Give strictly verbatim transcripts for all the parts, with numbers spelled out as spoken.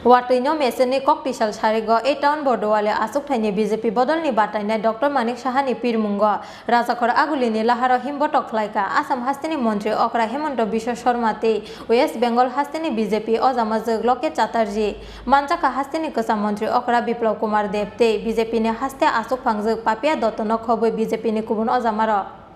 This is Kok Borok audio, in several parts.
Watwi no meseni kok tisal sarigo A Town Bordowali achukthaini B J P bodolni batainai Doctor Manik Sahani pirmungo Rajakhor Agulini laharo himbotok khlaika. Assam hasteni montri okra Hemanta Biswa Sarma tei West Bengal hasteni B J P ojamajwk Lokesh Chatterjee, manjakha hasteni kwcham montri okra Biplab Kumar Deb tei B J P ni haste achukphangjwk Papiya Dotto no khobwi B J P ni kubun ojamarok.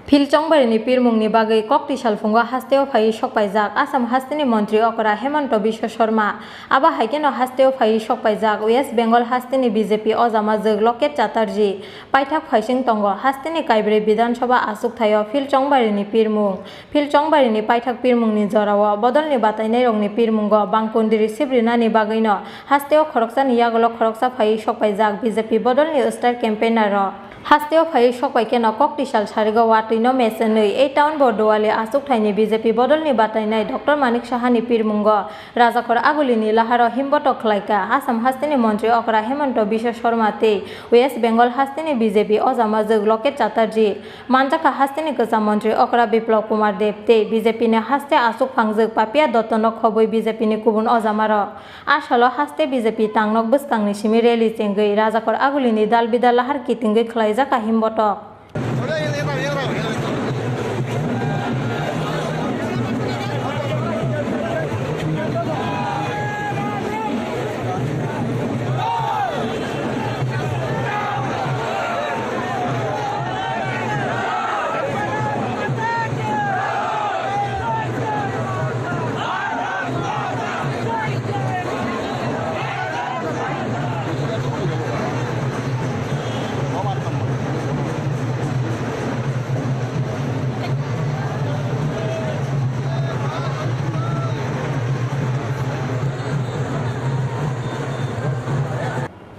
Phil Chongbarini pirmungni bagwi kokti salphungo hasteo phaiwi sokpaijak Assam hasteni montri okra Hemanta Biswa Sarma. Abo hai kheno hasteo phaiwi sokpaijak West Bengal hasteni B J P ojamajwk Lokesh Chatterjee. Paithak phaising tongo hasteni kaibrwi Bidhan Sabha achukthaio Phil Chongbarini pirmung. Phil Chongbarini paithak pirmungni jorao bodolni batainairokni pirmungo bangkundri sibrinani bagwino hasteo khoroksani yagulo khoroksa phaiwi sokpaijak B J P bodolni star campaigner rok. Hasteo phaiwi sokpai kheno kokti sal sarigo watwi no mesenwi A Town Bordowali achukthaini B J P bodolni batainai Doctor Manik Sahani pirmungo Rajakhor Agulini laharo himbotok khlaika. Assam hasteni montri okra Hemanta Biswa Sarma tei West Bengal hasteni B J P ojamajwk Lokesh Chatterjee, manjakha hasteni kwcham montri okra Biplab Kumar Deb tei B J P ni haste achukphangjwk Papiya Dotto no khobwi B J P ni kubun ojamarok. A salo haste B J P tangnok bwskangni simi rally chengwi Rajakhor Agulini dal bidal lahar kitingwi khlaijak a himbotok.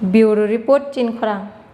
Bureau Report, Chinkhorang.